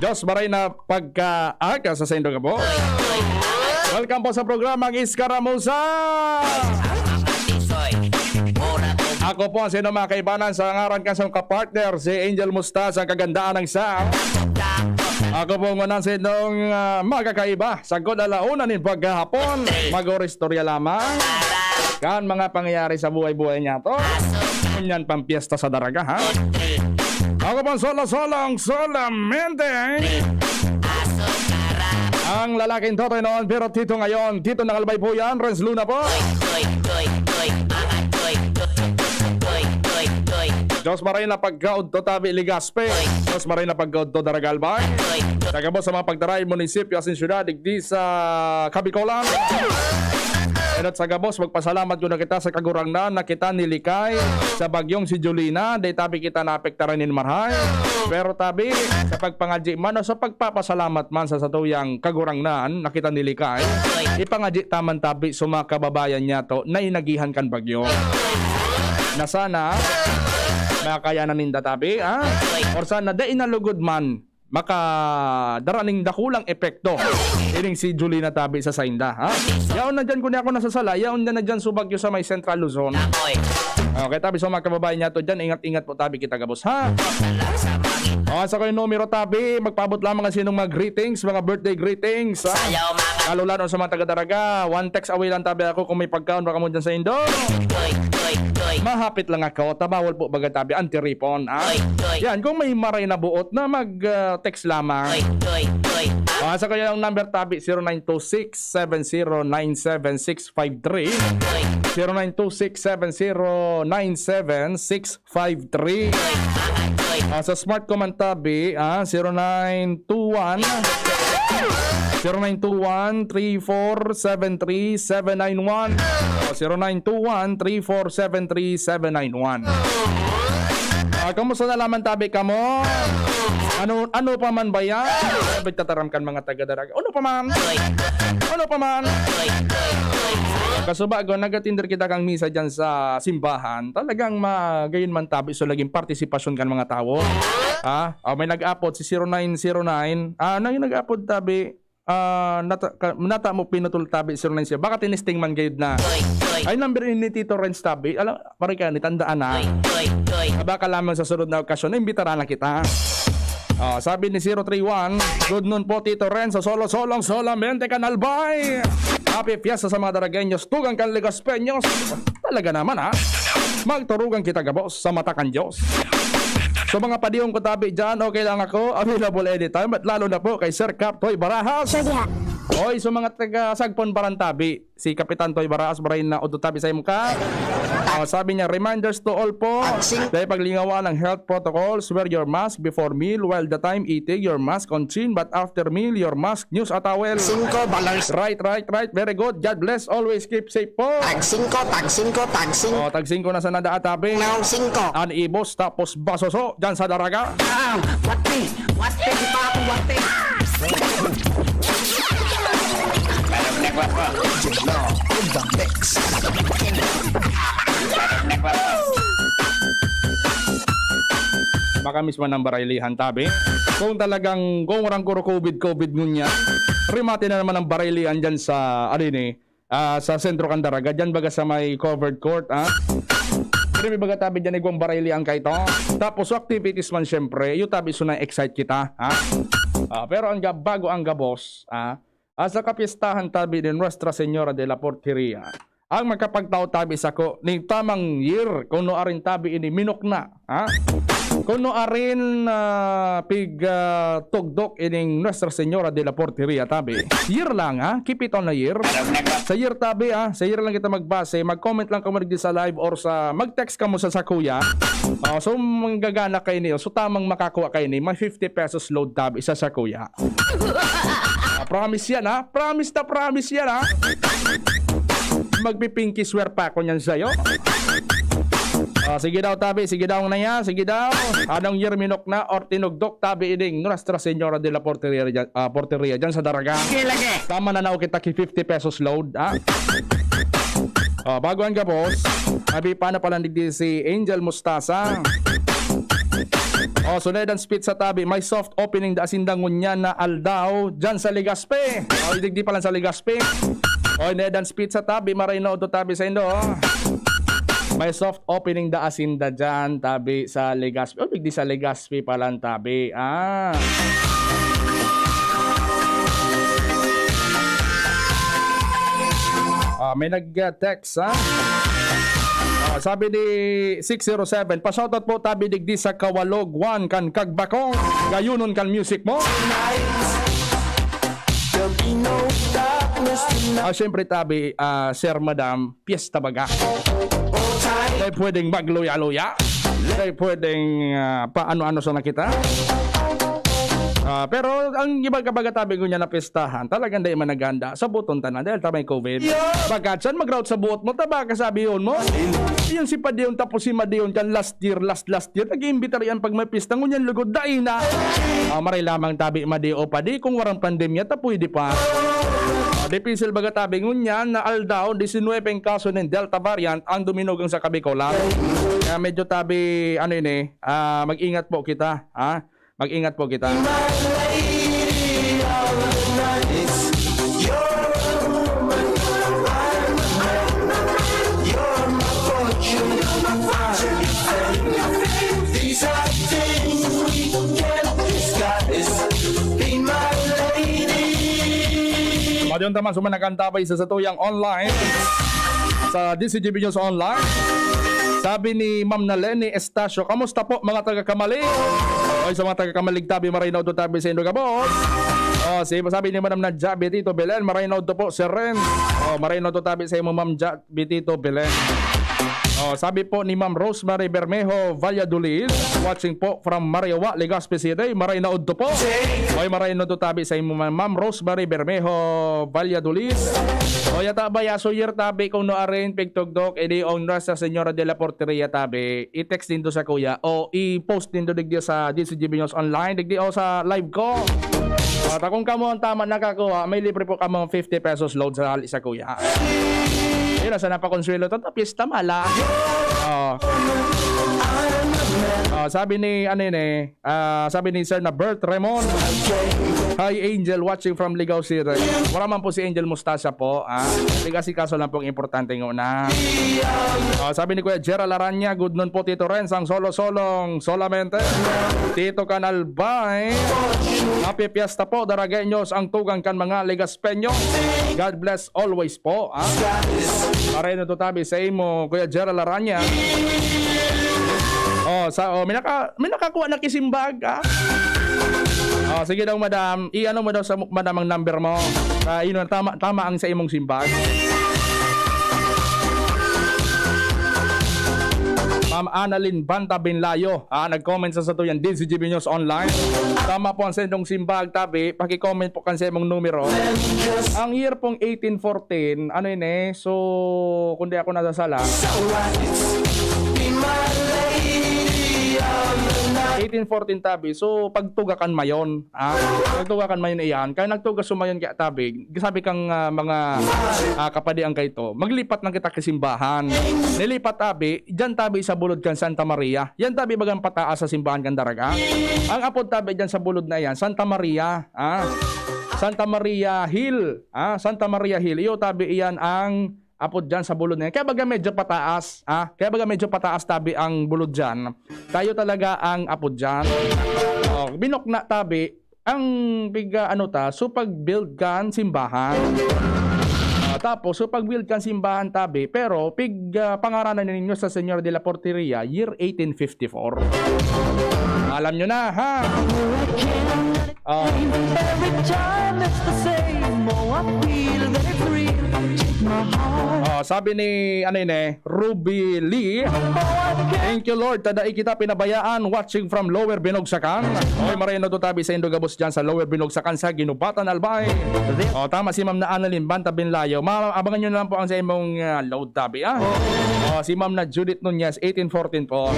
Diyos maray na pagka-, ah, ka sa saindo gabos. Welcome po sa programang Iskaramuza! Ako po ang sino mga kaibanan sa ngaran kan sa kapartner, si Angel Musta sa kagandaan ng sound. Ako po ang unang sinong, ah, magkakaiba. Sagkod alauna nin paghahapon, mag-oristorya lamang kan mga pangyayari sa buhay-buhay niya to. Ngunyan pang piyesta sa Daraga, ha? Ako pang solo-solong solamente. Ang lalaking Totoy noon, pero Tito ngayon. Tito ng Albay po yan, Renz Luna po. Diyos maray na pagkaudto, tabi Ligaspe. Diyos maray na pagkaudto, Daraga Albay. Sa gabos sa mga pagtaray, munisipyo, asin syudad, digdi sa Kabikolan. Enot sa gabos, magpasalamat ko na kita sa Kagurangnan na kita nilikay sa bagyong si Jolina. Di tabi kita naapektaran nin marhay. Pero tabi, sa pagpangadyi man o sa pagpapasalamat man sa satuyang Kagurangnan na kita nilikay, ipangadyi taman tabi sa mga kababayan niya to na inagihan kan bagyo. Na sana, makaya na ninda tabi, ha? Or sana, dai na lugod man makadara ning dakulang epekto ining si Jolina tabi sa sainda, ha? Yaon na dyan, kung di ako nasasala, yaon na dyan sa bagyo sa may Central Luzon. Okay, tabi sa mga kababayan niya to dyan, ingat-ingat po tabi kita gabos, ha? O, sa ko yung numero tabi, magpaabot lamang ang sinong mga greetings, mga birthday greetings, ha? Lalo-lalo sa mga taga-Daraga, one text away lang tabi ako kung may pagkaon baka mo dyan sa indo. Mahapit lang ako, tabawal po baga tabi, antiripon, ha? Yan, kung may maray na buot na mag, ah, text lamang. Ah, sa kanyang number tabi, zero nine two six seven zero nine seven six five three. Zero nine two six seven zero nine seven six five three. Ah, sa Smart Command tabi, ah, zero nine two one, zero nine two one three four seven three seven nine one. O, zero nine two one three four seven three seven nine one. Ah, kamusta na lamang tabi kamo? Ano, ano pa man ba yan? Ano ba tataram kan mga taga-Daraga? Ano pa man? Ano pa man? Kasubago, nagatinder kita kang misa dyan sa simbahan. Talagang ma-, gayon man tabi. So, laging partisipasyon kan mga tawo. Ha? O, may nag-apod si zero nine zero nine. Ah, nang nag-apod tabi, ah, nata-, ka-, nata mo pinutol tabi, zero nine zero. Baka tinesting man gayud na. Ay, number ni Tito Renz tabi. Alam, pare ka, nitandaan na. Ah, baka lamang sa sunod na okasyon, imbitaran na kita. Oh, sabi ni zero three one, "Good noon po, Tito Renz, sa solo-solong solamente kan Albay. Happy Fiesta sa mga Daragueños, tugang kan Legaspeños." Talaga naman, ha? Magturugan kita gabos sa mata kan Diyos. So, mga padiyong ko tabi dyan, okay lang ako. Available anytime, at lalo na po kay Sir Cap Toy Barajas. Sure, diha. Oy, so mga taga Sagpon Barantabi, si Kapitan Toy Barajas, maray na udto tabi sa imo ka. Oh, sabi niya, "Reminders to all po. Agsing. Dahil paglingawa ng health protocols, wear your mask before meal, while the time eating, your mask on chin, but after meal, your mask, news at towel." Singko, balars. Right, right, right. Very good. God bless. Always keep safe po. Tag singko, tag singko, tag singko. Oh, tag singko na sana daa tabi. Now, singko. An ibos, tapos basoso, dyan sa Daraga. Ah, wati, wati, di pa ako wati. Jello in the mix. Baka mismo ng baraylihan, tabi. Kung talagang, kung warang kuro COVID, COVID ngunyan, rimate na naman ang barilian dyan sa, ano yun eh, ah, sa sentro kan Daraga. Dyan baga sa may covered court, ah. Pero may baga tabi dyan, igwang barilian ka ito. Tapos, so activities man, syempre, yung tabi, so na-excite kita, ha? Ah, pero ang ga-, bago ang gabos, ah, ah, sa kapistahan tabi ni Nuestra Señora de la Porteria, ang makapagtao tabi sako ning tamang year, kuno arin tabi ini minok na, ha? Kuno arin, ah, pig, ah, tugdok ining Nuestra Señora de la Porteria tabi. Year lang, ha? Keep it on a year. Sa year tabi, ha? Sa year lang kita magbase. Mag-comment lang kamo digdi sa live or sa, mag-text kamo sa sakuya. Oh, so, manggagana kayo niyo. So, tamang makakuha kayo ni, may fifty pesos load tabi sa sakuya. Ah, promise yan, ha? Promise na promise yan, ha? Magpipinky swear pa ako niyan sa'yo. Ah, sige daw, tabi. Sige daw, naya. Sige daw. Anong year minok na or tinugdok, tabi, ining Nuestra Señora de la Porteria, dyan- ah, Porteria, dyan sa Daraga. Sige, lagi. Tama na, nao kita ki fifty pesos load, ha? Ah, bago ang gabos, abi, paano pala digdi si Angel Mustasa? Oh, Sunedan Speed sa tabi, may soft opening da asinda ngunyan na aldaw dyan sa Legazpi. Oh, digdi pa lang sa Legazpi. Oh, Nedan Speed sa tabi, maray na odto tabi sa indo, oh. May soft opening da asinda dyan, tabi sa Legazpi. Oh, digdi sa Legazpi pa lang tabi. Ah. Ah, may nag-text, ha? Ah, sabi ni six zero seven, "Pa-shoutout po tabi digdi sa Kawalog one kan Kagbakong. Gayunon kan music mo." There'll be no darkness tonight. Ah, syempre, tabi, ah, sir, madam, piyesta baga. All time. Dahil pwedeng magluya-luya. Dahil pwedeng, ah, paano-ano sana kita. Ah, pero ang iba kabaga tabi ko niya na piyestahan, talagang dahil managanda, sabuton tanan dahil ta may COVID. Yeah. Bagat siyan, mag-route sa buot mo, taba ka sabi yun mo. Yan si Padion, tapos si Madion, kan last year, last, last year, nag-iimbitar yan pag may pista, ngunyan lugod, dai na. Ah, maray lamang tabi, Madi o Padi, kung warang pandemya, ta pwede pa. Ah, dipisil baga tabi, ngunyan na aldaw, disinwebe ang kaso ng Delta variant ang duminugang sa Kabikolan. Kaya medyo tabi, ano yun eh, ah, mag-ingat po kita, ha? Mag-ingat po kita. My lady of the night, you're a woman, I'm a man. You're my fortune, I'm your fame. These are things we can't disguise. Be my lady. Madion ta man, suman nakantabay sa satuyang online. Sa D C G B News Online. Sabi ni Ma'am na Lenny Estacio, "Kamusta po, mga taga Camalig?" Oy, sa mga taga Camalig tabi, maray na udto tabi sa indo gabos. Oh, si, sabi ni Madam Nadja Betito Belen, "Maray na udto po, Sir Ren." Oh, maray na udto tabi sa imo, Ma'am Ja-, Betito Belen. Oh, sabi po ni Ma'am Rosemary Bermejo Valladolid, watching po from Mariawa, Legazpi City. Maray na udto po. Oy, maray na udto tabi sa imo, Ma'am Rosemary Bermejo Valladolid. O, yata ba, ya, so year tabi, kung no arin pigtugdok, edi ang Nuestra Señora de la Porteria tabi, i-text nindo sa kuya o i-post nindo digdi sa D C G B News Online, digdi o sa live ko. At kung kamo ang tama nakakuha, may libre po kamong fifty pesos load sa hali sa kuya. Yun, sa napakonsuelo to, ta piyesta mala. Oh. Oh, sabi ni, ano yun eh, Ah, sabi ni Sir na Bert Raymond, "Hi, Angel, watching from Ligao City." Wala man po si Angel Mustasa po, ah. Nag-asikaso lang pong importante nguna. Ah, sabi ni Kuya Gerald Aranya, "Good noon po, Tito Renz, ang solo-solong solamente." Tito Canalbay, "Happy Fiesta po, Daragueños, ang tugang kan mga Legaspeño." God bless always po, ah. Maray na to tabi sa imo, Kuya Gerald Aranya. Oh, sa, oh, may naka-, may nakakuha na kisimbag, ah. Oh, sige daw, madam. I-ano mo daw sa, madam, ang number mo. Ah, yun ang tama, tama ang sa imong simbag. Ma'am Annalyn Banta Binlayo, ah, nag-comment sa satuyan, D C G B News Online. Tama po ang sa inyong simbag, tabi. Paki-comment po kan sa imong numero. Ang year pong eighteen fourteen, ano yun eh? So, kung di ako nasasala, Eighteen fourteen tabi. So, pagtuga kan Mayon. Ah, pagtuga kan Mayon iyan. Kaya nagtuga si Mayon kaya tabi. Sabi kang, ah, mga, ah, kapadian kaito, "Maglipat lang kita ka simbahan." Nilipat tabi, diyan tabi sa bulod kan Santa Maria. Yan tabi bagang pataas sa simbahan kan Daraga. Ang apod tabi diyan sa bulod na iyan, Santa Maria. Ah, Santa Maria Hill. Ah, Santa Maria Hill. Iyo tabi iyan ang apod diyan sa bulod na yan. Kaya baga medyo pataas, ah, kaya baga medyo pataas tabi ang bulod diyan. Tayo talaga ang apod diyan. Oh, binokna tabi ang piga ano ta, so pag-build kan simbahan. Ah, tapos, so pag-build kan simbahan tabi, pero pig, ah, pangaranan ninyo sa Señor de la Porteria, year eighteen fifty-four. Alam nyo na, ha? Oh. Every time it's the same. Oh, I feel that it's real. Take my heart. Oh, sabi ni, ano yun eh, Ruby Lee. Oh, I can't. Thank you, Lord. Tadai kita pinabayaan. Watching from Lower Binogsakan. Oy, marayno to tabi sa Indo gabos dyan sa Lower Binogsakan sa Ginubatan, Albay. Oh, tama si Ma'am na Annalyn Banta Binlayo. Ma, abangan nyo na lang po ang sa imong, ah, load tabi, ah. Oh, si Ma'am na Judith Nunez, eighteen fourteen po.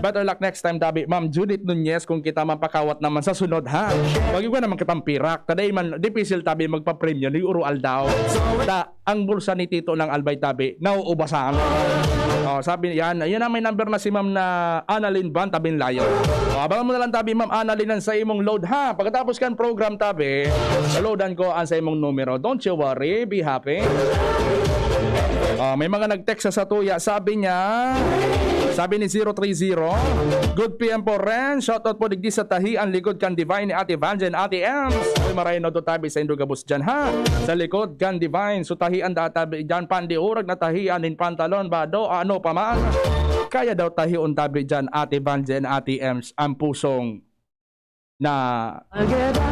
Better luck next time, tabi. Ma'am Judith Nunez, kung kita mapakawat naman sa sunod, ha? Wag ko naman kitang pirak. Taday man, dipisil tabi magpapremyo ni Uro Aldaw. Ta, ang bulsa ni Tito ng Albay tabi, nauubasan. Oh, sabi yan, yun ang may number na si Ma'am na Annalyn Van Tabinlayo. Oh, abangan mo na lang tabi, Ma'am Annalyn, ang sa imong load, ha? Pagkatapos kan program tabi, loadan ko ang sa imong numero. Don't you worry, be happy. Ah, may mga nag-text sa satuya. Sabi niya, sabi ni zero three zero, "Good P M po, Ren. Shoutout po digdi sa Tahian, likod kan Divine ni Ate Vance and Ate Ems." Uy, marayno to tabi sa Indo gabos dyan, ha? Sa likod kan Divine. So, Tahian da tabi dyan, pandiurag na Tahian, nin pantalon, bado, ano pa man. Kaya daw tahion tabi dyan, Ate Vance and Ate Ems, ang pusong na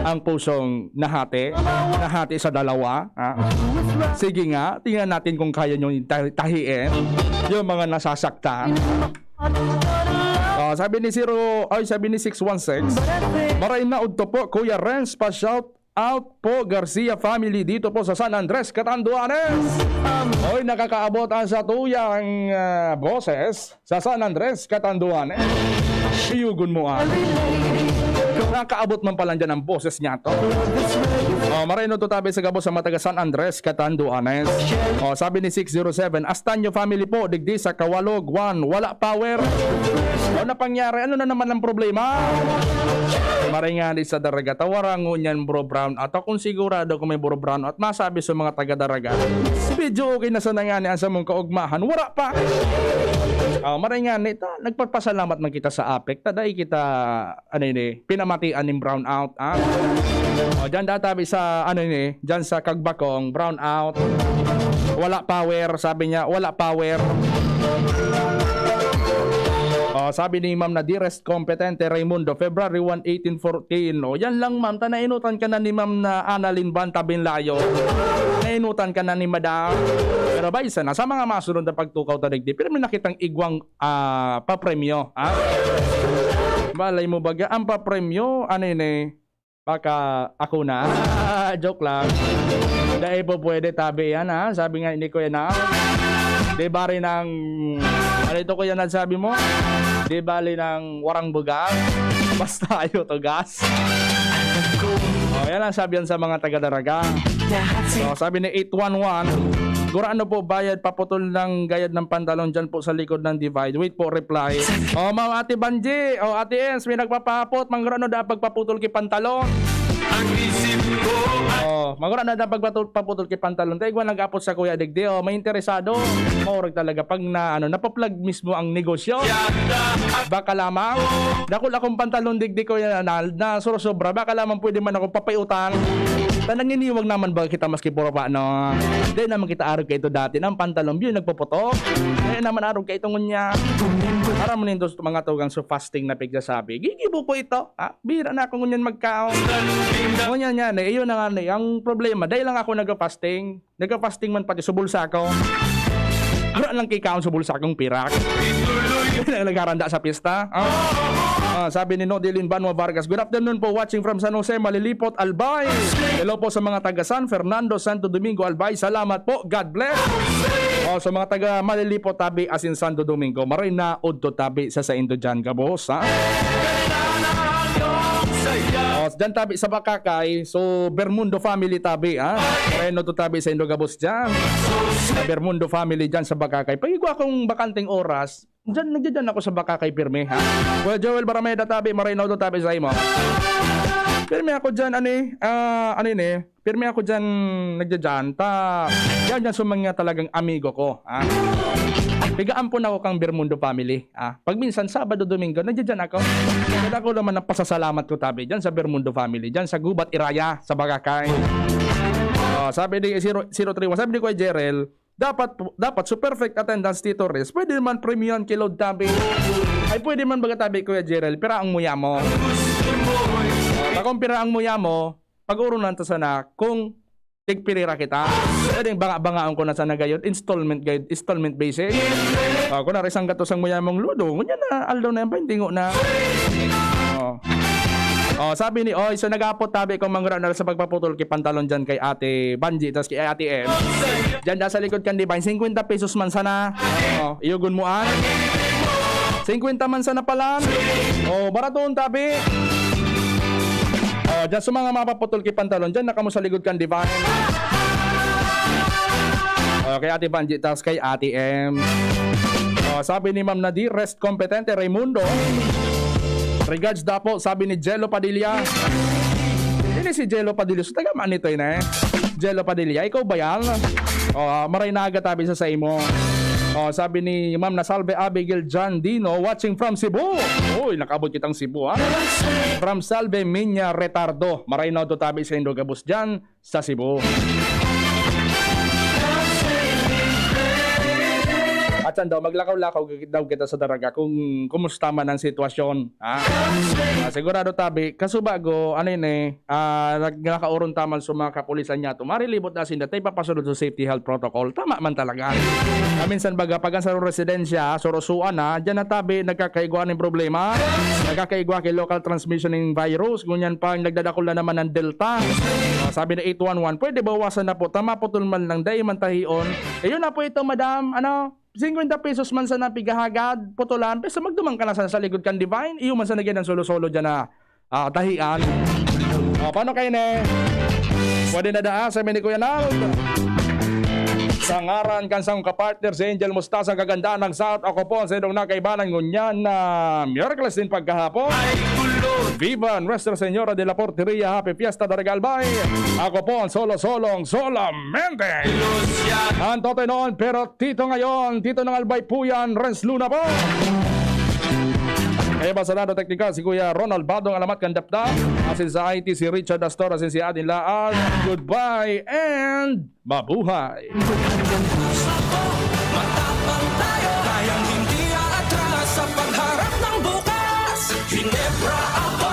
ang pusong nahati, nahati sa dalawa, ha? Sige nga, tingnan natin kung kaya nyo yung tahi-, tahiin yung mga nasasaktan. Oh, sabi ni zero, ay, sabi ni six one six, "Maray na udto po, Kuya Renz, pa-shout out po, Garcia family, dito po sa San Andres, Catanduanes." Oy, nakakaabot ang satuyang, ah, boses. Sa San Andres, Catanduanes. Iyugon mo, ah. Nakaabot man pala dyan ang boses niya to. Oh, marayno to tabi sa gabos sa mga taga San Andres, Catanduanes. Oh, sabi ni six zero seven, "Astanyo family po, digdi sa Kawalog, one, wala power." Ano na pangyari? Ano na naman ang problema? Maray nga di sa Daraga, tawara ngunyan, bro, brown out. Ako kung sigurado kung may bro brown out, masabi sa mga taga Daraga, medyo okay na sana nga ni ang samong kaugmahan. Wala pa. Oh, maray nga ni, ta, nagpapasalamat man kita sa apek. Ta, dai kita, ano yun eh, pinamatian ning brown out, ah. Oh, dyan databi sa, ano yun eh, dyan sa Kagbakong, brown out. Wala power, sabi niya, wala power. Oh, sabi ni Ma'am na Dearest Competente Raimundo, February one, eighteen fourteen. O, yan lang, ma'am. Ta nainutan ka na ni Ma'am na Annalyn Banta Binlayo. Nainutan ka na ni Madam. Pero bay, sana sa mga masunod na pagtukaw ta digdi, pero may nakitang igwang, ah, papremyo, ha? Malay mo baga, ang papremyo, ano yun eh? Baka ako na. Joke lang. Dai po pwede tabi yan, ha? Sabi nga ni Kuya na, di ba rin ang, ano ito, Kuya, na sabi mo? Di ba rin ang warang bugas? Basta ayo to gas. Oh, yan ang sabi yan sa mga taga-Daraga. So, sabi ni eight one one, "Gurano po bayad paputol ng gayad ng pantalon dyan po sa likod ng Divine?" Wait po, reply. Oh, Ma'am Ate Banji, oh, Ate Ens, may nagpapapot, manggurano da pagpaputol ki pantalon. Ang isip ko ay Oh, manggurano da pagpatu-, paputol ki pantalon. Tayo igwa nag-apot sa Kuya Digdi, oh, may interesado. Maurag talaga pag na, ano, napaplag mismo ang negosyo. Baka lamang, dakul akong pantalon digdi ko yan, na, na surosobra. Baka lamang pwede man ako papaiutang. Ta nanginiwag naman ba kita maski puro pa, no? Di naman kita arog kaito dati. Nang pantalon, biyo nagpuputok. Kaya naman arog kaito ngunya. Aram mo nindo sa mga tugang sa fasting na pigsasabi. Gigibo ko ito. Ha? Bira na ako ngunyan magkaon. Ngunyan yan eh. Iyon na nga eh. Ang problema, dahil lang ako nag-fasting. Nagka-fasting man pati sa bulsa ko. Wala lang kikaon sa bulsa kong pirak. Yan ang nagharanda sa pista. Ah. Ah, sabi ni Nodilin Banwa Vargas, "Good afternoon po, watching from San Jose, Malilipot, Albay." Hello po sa mga taga San Fernando, Santo Domingo, Albay. Salamat po. God bless. Oh, so mga taga Malilipo tabi asin Santo Domingo, maray na udto tabi sa saindo diyan, gabos, ha? Oh, diyan tabi sa Bakakay, so Bermundo family tabi, ha? Maray na udto tabi saindo, gabos diyan. Sa Bermundo family diyan sa Bakakay. Pag igwa akong bakanteng oras, diyan, nagdidiyan ako sa Bakakay pirmi, ha? Kuya Joel Barameda tabi, maray na udto tabi sa imo. Pirmi ako diyan, ani, ah, ano yun eh? Pirmi ako diyan, nagdidiyan. Ta, yan, yan sa mga talagang amigo ko, ha? Piga-ampon ako kang Bermundo family, ha? Pag minsan, Sabado, Domingo, nagdidiyan ako. Kaya ako naman ang pasasalamat ko tabi diyan sa Bermundo family, diyan sa Gubat Iraya, sa Bakakay. Oh, sabi ni zero, zero three one, sabi ni Kuya Jerel, dapat, dapat so perfect attendance, Tito Riz. Pwede naman premium ki Lord tabi. Ay, pwede man baga tabi, Kuya Jerel, pira ang muya mo? Bakong pira ang muya mo, pag-urunan ta sana kung tigpirira kita. Pwedeng banga-bangaon ko na sana gayon, installment gayon, installment basis. Ah, kung narisang gatos ang muya mong ludo, ngunyan na, aldaw na yan, paintingo na. Oh. Oh, sabi ni, oy, so nag-aapot tabi kung manggurano sa pagpaputol ki pantalon dyan kay Ate Banji, tas kay Ate M. Dyan da sa likod kan Divine, singkwenta pesos man sana. Oh, iyugon mo an. Singkwenta man sana pala. Oh, baraton tabi. Oh, dyan sa mga mapaputol ki pantalon, dyan na kamo sa likod kan Divine. Oh, kay Ate Banji, tas kay Ate M. Oh, sabi ni Ma'am Nadir, rest kompetente, Raimundo. Regards daw po, sabi ni Jello Padilla. Ini si Jello Padilla. So, taga man ito yun eh. Jello Padilla, ikaw ba yan? Oh, maray na aga tabi sa, sa imo. Oh, sabi ni Ma'am Nasalve Abigail John Dino, watching from Cebu. Uy, nakaabot kitang Cebu, ha? From Salve Minya Retardo. Maray na to tabi sa indo gabos dyan sa Cebu. At saan daw, maglakaw-lakaw daw kita sa daraga kung kumusta man ang sitwasyon. Ha? Ah, sigurado tabi, kasubago, ano yun eh, ah, nag-, nakauron taman sa mga kapulisan niya to. Marilibot na sinda, tayo papasunod sa safety health protocol. Tama man talaga. Ah, minsan baga, pag ang sarong residensya, surusuan na, dyan na tabi, nagkakaigwa ng problema. Nagkakaigwa kay local transmission ng virus. Ngunyan pa, nagdadakol na naman ng Delta. Ah, sabi na eight one one, pwede bawasan na po. Tama po, tulman lang. Dai man tahion. Eh, yun na po ito, madam. Ano? Singkwenta pesos man sana pigahagad, putulan, pero magduman ka na sa, sa likod kan Divine, iyo man sana gyan ang solo-solo dyan na, ah, tahian. O, paano kayo, ne? Pwede na daa, sabi ni Kuya Nald. Sa ngaran kan sang kapartner, si Angel Mustasa, kagandahan ng South, ako po ang saindong nakaibanan ngunyan na Miyerkules din pagkahapon. Viva Nuestra Señora de la Porteria, Happy Fiesta, Daragalbay. Ako po ang solo-solong solamente. Ang Totoy Noon, pero Tito ngayon, Tito ng Albay po yan, Renz Luna po. Kaya ba sa lado teknikal, si Kuya Ronald Badong Alamat Kandapdap, asin sa I T si Richard Astor, asin si Adin Laag. Goodbye and mabuhay! Matapang tayo, kayang hindi aatras sa pagharap ng bukas. Ginebra ako,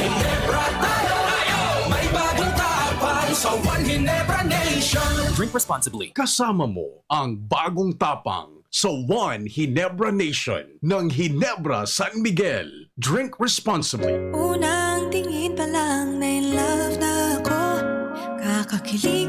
Ginebra tayo, may bagong tapang sa One Ginebra Nation. Drink responsibly. Kasama mo ang bagong tapang sa One Ginebra Nation ng Ginebra San Miguel. Drink responsibly. Unang tingin pa lang na in love na ako. Kakakilig